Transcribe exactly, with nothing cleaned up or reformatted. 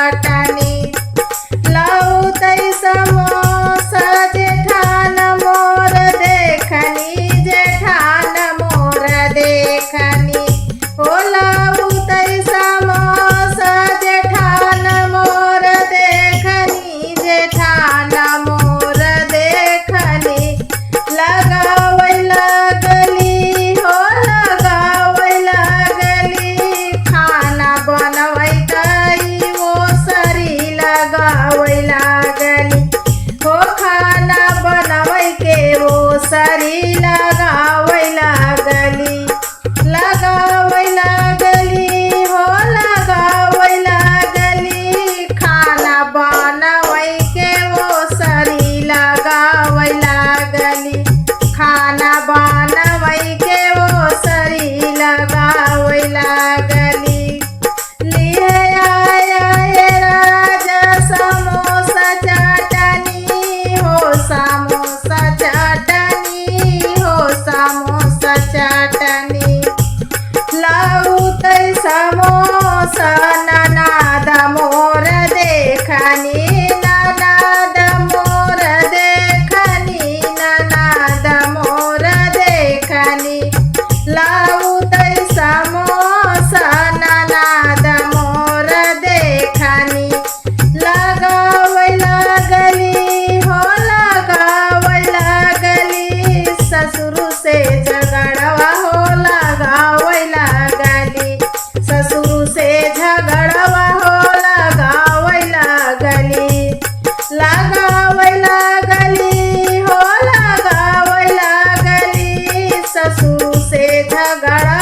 चटनी। लउतै समोसा जेठान मोर देखनी, जेठान मोर देखनी। ओ लउतै समोसा जेठान मोर देखनी, जेठान मोर देखनी। लगावै लागली हो, लगावै लागली, खाना बनवै गई ओसरी लगावै लागली हो, खाना बनवै के ओसरी लगावै लागली। लगावै लागली हो, लगावै लागली, खाना बनवै के ओसरी लगावै लागली, खाना बनवै के ओसरी लगावै लागली। लिहे आया ए राजा समोसा चटनी हो, समोसा चटनी हो, समोसा चटनी। लउतै समोसा ननद मोर देखनी, ननद मोर देखनी, ननद मोर देखनी। लउतै समोसा ननद मोर देखनी। लगावै लागली हो, लगावै लागली, ससुर से झगड़वा हो लगावै लागली, ससुर से झगड़वा हो लगावै लागली। लगावै लागली हो, लगावै लागली, ससुर से झगड़ा